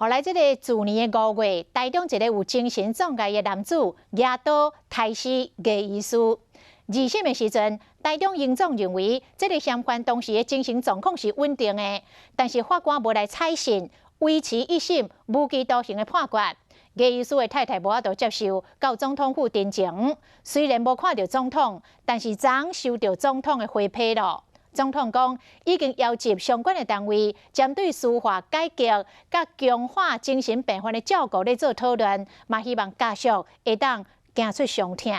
後來這个去年的5月，台中一个有精神障礙的男子舉刀刣死牙醫師。二審的時陣，台中榮總認為這个嫌犯當時的精神狀況是穩定的，但是法官無來採信，維持一審無期徒刑的判決。牙醫師的太太無法度接受，到總統府陳情。雖然無看著總統，但是昨收著總統的回批囉。總統講已經邀集相關的單位，針對司法改革佮強化精神病患的照顧咧做討論，嘛希望家屬會當行出傷痛。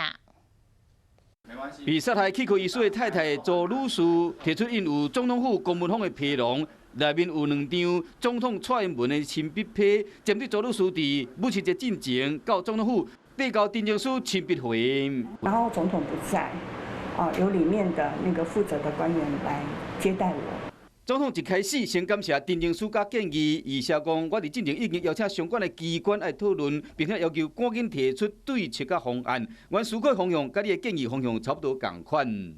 被殺害齒科醫師的太太周女士提出，𪜶有總統府公文封的批廊，內面有兩張總統蔡英文的親筆批，針對周女士佇母親節進前到總統府遞交陳情書親筆回應。然後總統不在，啊，由裡面的那個負責的官員來接待我。總統一開始先感謝陳情書佮建議，伊寫講我佇進前已經邀請相關的機關來討論，並且要求趕緊提出對策佮方案。阮思考方向佮你的建議方向差不多仝款。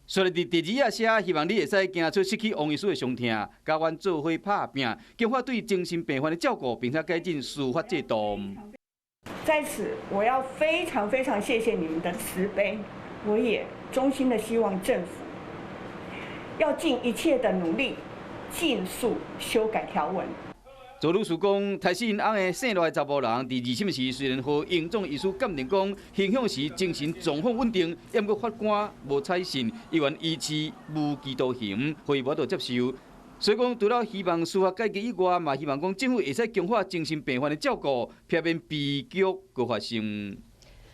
所以佇第二頁寫，希望你會使行出失去王醫師的傷痛，佮阮做伙拍拚，強化對精神病患的照顧，並且改進司法制度。在此，我要非常非常謝謝你們的慈悲，我也衷心的希望政府要盡一切的努力，盡速修改條文。周女士講，刣死𪜶翁的姓賴查埔人，佇二審時雖然予榮總醫師鑑定講，刑訊時精神狀況穩定，毋過法官無採信，依然維持無期徒刑，予伊無法度接受。所以講，除了希望司法改革以外，嘛希望講政府會使強化精神病患的照顧，避免悲劇閣發生。